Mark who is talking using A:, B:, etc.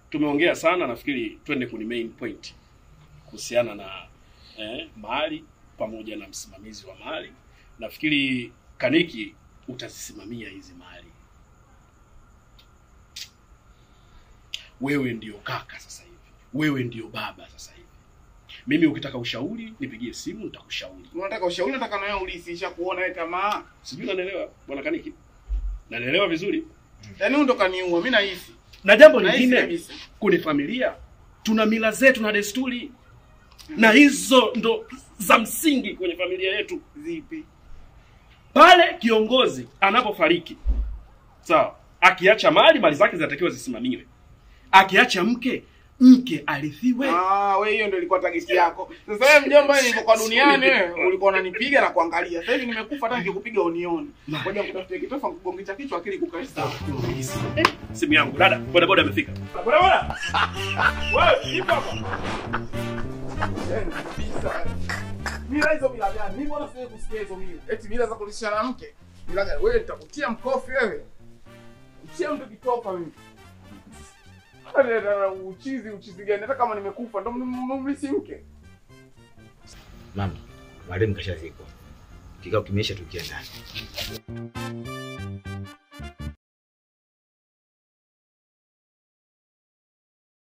A: Tumeongea sana, nafikiri twende kwenye main point kuhusiana na mali pamoja na msimamizi wa mali. Nafikiri Kaniki utazisimamia hizi mali. Wewe ndio kaka sasa hivi. Wewe ndio baba sasa hivi. Mimi ukitaka ushauri nipigie simu nitakushauri.
B: Unataka ushauri, nataka na wewe ulisisha kuona wewe tamaa.
A: Sijui unanielewa bwana Kaniki? Naelewa vizuri?
B: Yaani wewe ndo kaniua, mimi nahisi.
A: Na jambo lingine, kwenye familia tuna mila zetu na desturi. Na hizo ndo za msingi kwenye familia yetu.
B: Zipi?
A: Pale kiongozi anapofariki, sawa, akiacha mali, mali zake zinatakiwa zisimamiwe. Akiacha mke, mke arithiwe.
B: Ah, wewe hiyo ndio ilikuwa target yako. Sasa wewe mjomba, wewe nilipokuwa duniani wewe ulikuwa unanipiga na kuangalia. Sasa hivi nimekufa, hata nikikupiga unioni. Ngoja nikutafute kitofa nikugongesha kichwa akili kukae sawa.
A: Simu yangu dada, boda boda amefika. Boda boda. Wewe ipo hapa.
B: Kabisa. Mila hizo mila gani? Mimi mbona siwezi kusikia hizo mila? Eti mila za kulisha na mke. Mila gani? Wewe nitakutia mkofi wewe. Utie mtu kitofa mimi. Hata uchizi gani? Hata kama nimekufa ndo mlisi mke.
C: Mama, mwalimu kashazikwa. Kikao kimeisha, tukienda ndani.